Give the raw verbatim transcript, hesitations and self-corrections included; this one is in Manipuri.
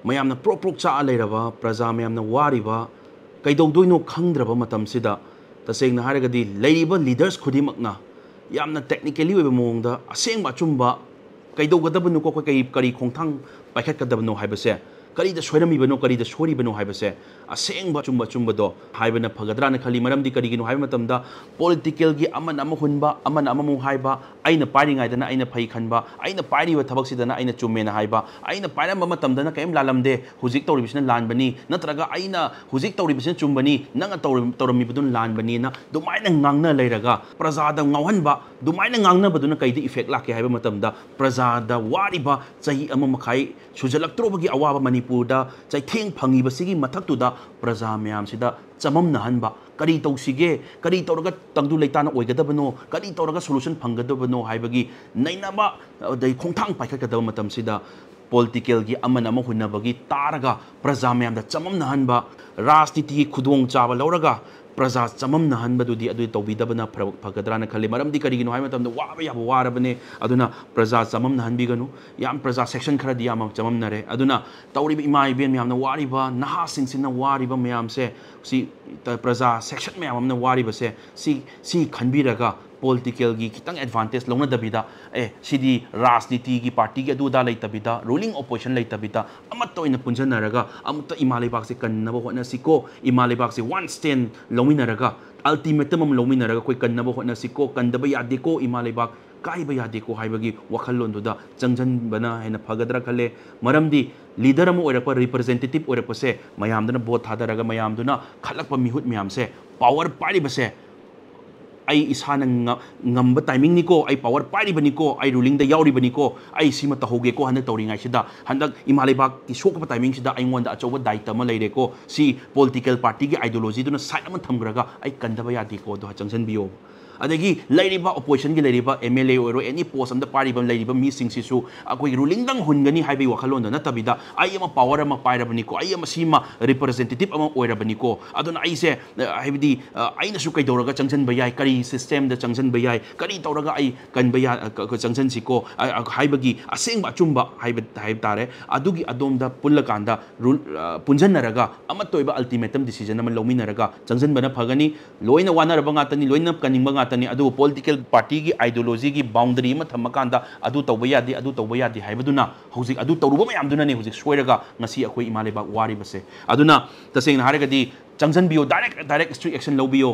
ꯃꯌꯥꯝꯅ ꯄ꯭ꯔꯣꯛ ꯄ꯭ꯔꯣꯛ ꯆꯥꯛꯑ ꯂꯩꯔꯕ, ꯄ꯭ꯔꯖꯥ ꯃꯌꯥꯝꯅ ꯋꯥꯔꯤꯕ, ꯀꯩꯗꯧꯗꯣꯏꯅꯣ ꯈꯪꯗ꯭ꯔꯕ ꯃꯇꯝꯁꯤꯗ, ꯇꯁꯦꯡꯅ ꯍꯥꯏꯔꯒꯗꯤ ꯂꯩꯔꯤꯕ leaders ꯈꯨꯗꯤꯡꯃꯛꯅ ꯌꯥꯝꯅ technically ꯑꯣꯏꯕ ꯃꯑꯣꯡꯗ ꯑꯁꯦꯡꯕ ꯑꯆꯨꯝꯕ ꯀꯩꯗꯧꯒꯗꯕꯅꯣꯀꯣ, ꯑꯩꯈꯣꯏ ꯀꯔꯤ, ꯀꯔꯤ ꯈꯣꯡꯊꯥꯡ ꯄꯥꯏꯈꯠꯀꯗꯕꯅꯣ ꯍꯥꯏꯕꯁꯦ, ꯀꯔꯤꯗ ꯁꯣꯏꯔꯝꯃꯤꯕꯅꯣ, ꯀꯔꯤꯗ ꯁꯣꯏꯔꯤꯕꯅꯣ ꯍꯥꯏꯕꯁꯦ, ꯑꯁꯦꯡꯕ ꯑꯆꯨꯝꯕ ꯑꯆꯨꯝꯕꯗꯣ ꯍꯥꯏꯕꯅ ꯐꯒꯗ꯭ꯔꯥꯅ ꯈꯜꯂꯤ꯫ ꯃꯔꯝꯗꯤ ꯀꯔꯤꯒꯤꯅꯣ ꯍꯥꯏꯕ ꯃꯇꯝꯗ, politicalꯒꯤ ꯑꯃꯅ ꯑꯃ ꯍꯨꯟꯕ, ꯑꯃꯅ ꯑꯃꯃꯨꯛ ꯍꯥꯏꯕ, ꯑꯩꯅ ꯄꯥꯏꯔꯤꯉꯩꯗꯅ ꯑꯩꯅ ꯐꯩ ꯈꯟꯕ, ꯑꯩꯅ ꯄꯥꯏꯔꯤꯕ ꯊꯕꯛꯁꯤꯗꯅ ꯑꯩꯅ ꯆꯨꯝꯃꯦꯅ ꯍꯥꯏꯕ, ꯑꯩꯅ ꯄꯥꯏꯔꯝꯕ ꯃꯇꯝꯗꯅ ꯀꯔꯤꯝ ꯂꯥꯜꯂꯝꯗꯦ, ꯍꯧꯖꯤꯛ ꯇꯧꯔꯤꯕꯁꯤꯅ ꯂꯥꯟꯕꯅꯤ, ꯅꯠꯇ꯭ꯔꯒ ꯑꯩꯅ ꯍꯧꯖꯤꯛ ꯇꯧꯔꯤꯕꯁꯤꯅ ꯆꯨꯝꯕꯅꯤ, ꯅꯪꯅ ꯇꯧꯔꯝ-, ꯇꯧꯔꯝꯃꯤꯕꯗꯨꯅ ꯂꯥꯟꯕꯅꯤꯅ ꯑꯗꯨꯃꯥꯏꯅ ꯉꯥꯡꯅ ꯂꯩꯔꯒ, ꯄ꯭ꯔꯖꯥꯗ ꯉꯥꯎꯍꯟꯕ, ꯑꯗꯨꯃꯥꯏꯅ ꯉꯥꯡꯅꯕꯗꯨꯅ ꯀꯩꯗ effect ꯂꯥꯛꯀꯦ ꯍꯥꯏꯕ ꯃꯇꯝꯗ, ꯄ꯭ꯔꯖꯥꯗ ꯋꯥꯔꯤꯕ ꯆꯍꯤ ꯑꯃ ꯃꯈꯥꯏ ꯁꯨꯖꯜꯂꯛꯇ꯭ꯔꯣꯕꯒꯤ ꯑꯋꯥꯕ ꯃꯅꯤꯄꯨꯔꯗ ꯆꯩꯊꯦꯡ ꯐꯪꯉꯤꯕꯁꯤꯒꯤ ꯃꯊꯛꯇꯨꯗ ꯄ꯭ꯔꯖꯥ ꯃꯌꯥꯝꯁꯤꯗ ꯆꯃꯝꯅꯍꯟꯕ, ꯀꯔꯤ ꯇꯧꯁꯤꯒꯦ, ꯀꯔꯤ ꯇꯧꯔꯒ ꯇꯪꯗꯨ ꯂꯩꯇꯥꯅ ꯑꯣꯏꯒꯗꯕꯅꯣ, ꯀꯔꯤ ꯇꯧꯔꯒ solution ꯐꯪꯒꯗꯕꯅꯣ ꯍꯥꯏꯕꯒꯤ ꯅꯩꯅꯕ, ꯑꯗꯩ ꯈꯣꯡꯊꯥꯡ ꯄꯥꯏꯈꯠꯀꯗꯕ ꯃꯇꯝꯁꯤꯗ, politicalꯒꯤ ꯑꯃꯅ ꯑꯃ ꯍꯨꯟꯅꯕꯒꯤ ꯇꯥꯔꯒ ꯄ꯭ꯔꯖꯥ ꯃꯌꯥꯝꯗ ꯆꯃꯝꯅꯍꯟꯕ, ꯔꯥꯖꯅꯤꯇꯤꯒꯤ ꯈꯨꯗꯣꯡꯆꯥꯕ ꯂꯧꯔꯒ ꯄ꯭ꯔꯖꯥ ꯆꯃꯝꯅꯍꯟꯕꯗꯨꯗꯤ ꯑꯗꯨ ꯇꯧꯕꯤꯗꯕꯅ ꯐꯔ-, ꯐꯒꯗ꯭ꯔꯥꯅ ꯈꯜꯂꯤ꯫ ꯃꯔꯝꯗꯤ ꯀꯔꯤꯒꯤꯅꯣ ꯍꯥꯏꯕ ꯃꯇꯝꯗ, ꯋꯥꯕ ꯌꯥꯕ ꯋꯥꯔꯕꯅꯦ꯫ ꯑꯗꯨꯅ ꯄ꯭ꯔꯖꯥ ꯆꯃꯝꯅꯍꯟꯕꯤꯒꯅꯨ꯫ ꯌꯥꯝ ꯄ꯭ꯔꯖꯥ section ꯈꯔꯗꯤ ꯌꯥꯝ ꯆꯃꯝꯅꯔꯦ꯫ ꯑꯗꯨꯅ ꯇꯧꯔꯤꯕ ꯏꯃꯥ ꯏꯕꯦꯟ ꯃꯌꯥꯝꯅ ꯋꯥꯔꯤꯕ, ꯅꯍꯥꯁꯤꯡꯁꯤꯅ ꯋꯥꯔꯤꯕ ꯃꯌꯥꯝꯁꯦ, ꯁꯤ ꯇ-, ꯄ꯭ꯔꯖꯥ section ꯃꯌꯥꯝ ꯑꯃꯅ ꯋꯥꯔꯤꯕꯁꯦ, ꯁꯤ, ꯁꯤ ꯈꯟꯕꯤꯔꯒ, politicalꯒꯤ ꯈꯤꯇꯪ advantage ꯂꯧꯅꯗꯕꯤꯗ, ꯑꯦ, ꯁꯤꯗꯤ ꯔꯥꯖꯅꯤꯇꯤꯒꯤ partyꯒꯤ ꯑꯗꯨ ꯑꯗꯥ ꯂꯩꯇꯕꯤꯗ, ruling opposition ꯂꯩꯇꯕꯤꯗ, ꯑꯃꯠꯇ ꯑꯣꯏꯅ ꯄꯨꯟꯁꯤꯟꯅꯔꯒ ꯑꯃꯨꯛꯇ ꯏꯃꯥ ꯂꯩꯕꯥꯛꯁꯦ ꯀꯟꯅꯕ ꯍꯣꯠꯅꯁꯤꯀꯣ, ꯏꯃꯥ ꯂꯩꯕꯥꯛꯁꯦ one stand ꯂꯧꯃꯤꯟꯅꯔꯒ, ultimatum ꯑꯃ ꯂꯧꯃꯤꯟꯅꯔꯒ ꯑꯩꯈꯣꯏ ꯀꯟꯅꯕ ꯍꯣꯠꯅꯁꯤꯀꯣ, ꯀꯟꯗꯕ ꯌꯥꯗꯦꯀꯣ, ꯏꯃꯥ ꯂꯩꯕꯥꯛ ꯀꯥꯏꯕ ꯌꯥꯗꯦꯀꯣ ꯍꯥꯏꯕꯒꯤ ꯋꯥꯈꯜꯂꯣꯟꯗꯨꯗ ꯆꯪꯁꯤꯟꯕꯅ ꯍꯦꯟꯅ ꯐꯒꯗ꯭ꯔꯥ ꯈꯜꯂꯦ꯫ ꯃꯔꯝꯗꯤ leader ꯑꯃ ꯑꯣꯏꯔꯛꯄ, representative ꯑꯣꯏꯔꯛꯄꯁꯦ, ꯃꯌꯥꯝꯗꯨꯅ vote ꯊꯥꯗꯔꯒ ꯃꯌꯥꯝꯗꯨꯅ ꯈꯜꯂꯛꯄ ꯃꯤꯍꯨꯠ ꯃꯌꯥꯝꯁꯦ power ꯄꯥꯏꯔꯤꯕꯁꯦ, ꯑꯩ ꯏꯁꯥꯅ ꯉ-, ꯉꯝꯕ timingꯅꯤꯀꯣ, ꯑꯩ power ꯄꯥꯏꯔꯤꯕꯅꯤꯀꯣ, ꯑꯩ rulingꯗ ꯌꯥꯎꯔꯤꯕꯅꯤꯀꯣ, ꯑꯩ ꯁꯤꯃ ꯇꯧꯍꯧꯒꯦꯀꯣ ꯍꯟꯗꯛ ꯇꯧꯔꯤꯉꯩꯁꯤꯗ, ꯍꯟꯗꯛ ꯏꯃꯥ ꯂꯩꯕꯥꯛꯀꯤ ꯁꯣꯛꯄ timingꯁꯤꯗ ꯑꯩꯉꯣꯟꯗ ꯑꯆꯧꯕ ꯗꯥꯏꯇ ꯑꯃ ꯂꯩꯔꯦꯀꯣ, ꯁꯤ political partyꯒꯤ ideologyꯗꯨꯅ side ꯑꯃ ꯊꯝꯈ꯭ꯔꯒ ꯑꯩ ꯀꯟꯗꯕ ꯌꯥꯗꯦꯀꯣ, ꯑꯗꯣ ꯆꯪꯁꯤꯟꯕꯤꯌꯣ꯫ ꯑꯗꯒꯤ ꯂꯩꯔꯤꯕ oppositionꯒꯤ ꯂꯩꯔꯤꯕ M L A ꯑꯣꯏꯔꯣ, any post ꯑꯝꯗ ꯄꯥꯏꯔꯤꯕ ꯂꯩꯔꯤꯕ ꯃꯤꯁꯤꯡꯁꯤꯁꯨ ꯑꯩꯈꯣꯏꯒꯤ rulingꯗꯪ ꯍꯨꯟꯒꯅꯤ ꯍꯥꯏꯕꯒꯤ ꯋꯥꯈꯜꯂꯣꯟꯗꯣ ꯅꯠꯇꯕꯤꯗ, ꯑꯩ ꯑꯃ power ꯑꯃ ꯄꯥꯏꯔꯕꯅꯤꯀꯣ, ꯑꯩ ꯑꯃ ꯁꯤꯃ representative ꯑꯃ ꯑꯣꯏꯔꯕꯅꯤꯀꯣ, ꯑꯗꯨꯅ ꯑꯩꯁꯦ, ꯑ, ꯍꯥꯏꯕꯗꯤ, ꯑ, ꯑꯩꯅꯁꯨ ꯀꯩꯗꯧꯔꯒ ꯆꯪꯁꯤꯟꯕ ꯌꯥꯏ, ꯀꯔꯤ systemꯗ ꯆꯪꯁꯤꯟꯕ ꯌꯥꯏ, ꯀꯔꯤ ꯇꯧꯔꯒ ꯑꯩ ꯀꯟꯕ ꯌꯥ-, ꯑ, ꯀ-, ꯀ-, ꯆꯪꯁꯤꯟꯁꯤꯀꯣ, ꯑ, ꯑ, ꯍꯥꯏꯕꯒꯤ ꯑꯁꯦꯡꯕ ꯑꯆꯨꯝꯕ ꯍꯥꯏꯕ, ꯍꯥꯏꯕ ꯇꯥꯔꯦ, ꯑꯗꯨꯒꯤ ꯑꯗꯣꯝꯗ ꯄꯨꯜꯂꯀꯥꯟꯗ rule, ꯑ, ꯄꯨꯟꯁꯤꯟꯅꯔꯒ ꯑꯃꯠꯇ ꯑꯣꯏꯕ ultimatum decision ꯑꯃ ꯂꯧꯃꯤꯟꯅꯔꯒ ꯆꯪꯁꯤꯟꯕꯅ ꯐꯒꯅꯤ꯫ ꯂꯣꯏꯅ ꯋꯥꯅꯔꯕ ꯉꯥꯛꯇꯅꯤ, ꯂꯣꯏꯅ ꯀꯟꯅꯤꯡꯕ ꯉꯥꯛꯇꯅꯤ, ꯑꯗꯨꯕꯨ political partyꯒꯤ ideologyꯒꯤ boundary ꯑꯃ ꯊꯝꯃꯀꯥꯟꯗ ꯑꯗꯨ ꯇꯧꯕ ꯌꯥꯗꯦ, ꯑꯗꯨ ꯇꯧꯕ ꯌꯥꯗꯦ ꯍꯥꯏꯕꯗꯨꯅ ꯍꯧꯖꯤꯛ ꯑꯗꯨ ꯇꯧꯔꯨꯕ ꯃꯌꯥꯝꯗꯨꯅꯅꯦ ꯍꯧꯖꯤꯛ ꯁꯣꯏꯔꯒ ꯉꯁꯤ ꯑꯩꯈꯣꯏ ꯏꯃꯥ ꯂꯩꯕꯥꯛ ꯋꯥꯔꯤꯕꯁꯦ꯫ ꯑꯗꯨꯅ ꯇꯁꯦꯡꯅ ꯍꯥꯏꯔꯒꯗꯤ ꯆꯪꯁꯤꯟꯕꯤꯌꯣ, direct, direct strict action ꯂꯧꯕꯤꯌꯣ꯫